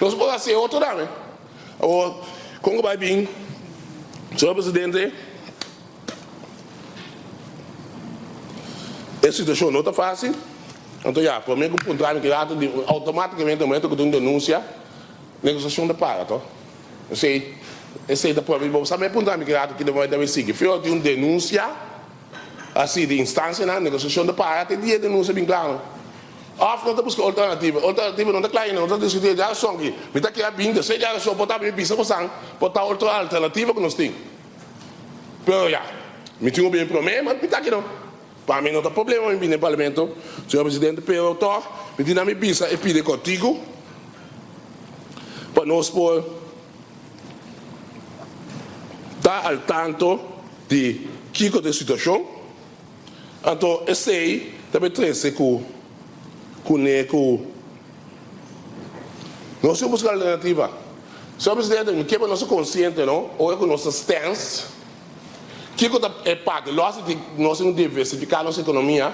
Nos por hasi e otro tambe. Awor, kon ku bai bin, señor presidente? E situashon no ta fásil. Anto ya, promé ku puntra mi ki rato di outomátikamente momento ku tin un denunsia, negosiashon ta para to. Esei, esei ta promé. Bo sa mi a puntra mi ki rato ki ta bai sigui. Fior tin un denunsia asi di instansianan, negosiashon ta para te dia e denunsia bin kla no. Òf no ta buska alternativa. Alternativa no ta kla ainda, no ta diskutí e djarason aki. Mi ta kere a bin despues e djarason por ta mi bisa bosan por ta otro alternativa ku nos tin. Pero ya, mi tin un bien promé, ma mi ta aki no. Pa mi no ta problema mi bini den Parlamento, señor Presidente, pero tog mi tin na mi bisa e pidi kòrtiku pa nos por ta al tanto di kiko ta e situashon. Anto esei ta bay trese ku kuné ku nos tin buska alternativa. Señor Presidente, mi ke pa nos ta konsiente no, ora ku nos ta stens, kiko ta e parti lòs di nos tin ku diversifiká nos ekonomia,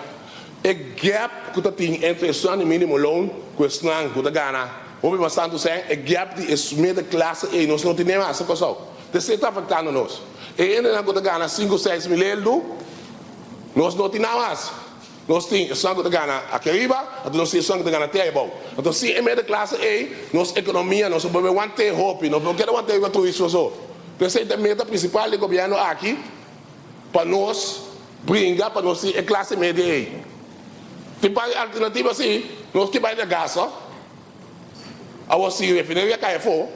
e gap ku ta tin entre esnan di minimo loon ku esnan ku ta gana hopi mas tantu sèn, e gap di e midden klase ei nos no tene mas na Kòrsou. Esei ta afektando nos. E hendenan ku ta gana sinku seis mil eldu, nos no tin nada mas. Nos tin esun ku ta gana aki ariba, anto nos tin esun ku ta gana te abou. Anto sin e mede klase ei, nos ekonomia nos no por want'é hopi, nos no keda want'é riba turismo so. P'esei ta e meta prinsipal di gobièrnu aki pa nos bringa pa nos tin e klase media ei. Tin par di alternativa si, nos ke bai na gas no. Awor si refineria kai afó.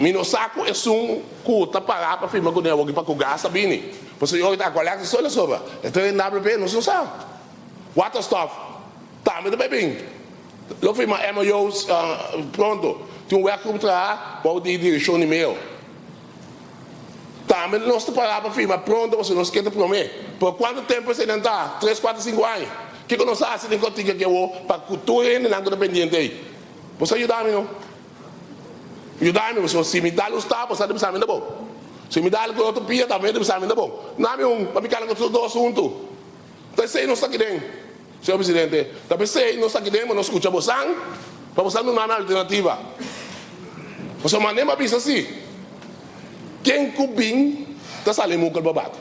Mi no sa ku esun ku ta pará pa firma kuné awoki pa ku gas ta bini. Pasobra i ora ta Aqualectra so el a sobra. E ta rendabel p'e, nos no sa. Waterstof tambe ta bai bin. Lo firma MOUs pronto. Tin un werkgroep traha bou di direkshon di meo. Tambe nos ta pará pa firma pronto pasobra nos ke ta promé. Pero kuantu tempu eseinan ta? Tres, kuater, sinku aña. Kiko nos a hasi den Kotika aki awo pa ku tur hendenan ku ta pendiente ei? Bo sa yuda mi no? Yuda mi, pasobra si mi dal un stap, bo sa di bisa mi ta bon. Si mi dal ku otro pia, tambe ta bisa mi ta bon. Na mi un, pa mi kana ku tur dos huntu. Ta esei nos ta aki den, señor presidente. Ta p'esei nos ta aki den pa nos skucha bosan, pa bosan duna mi alternativa. Pasobra manera mi a bisa si, ken ku bin ta sali mukel pa bati.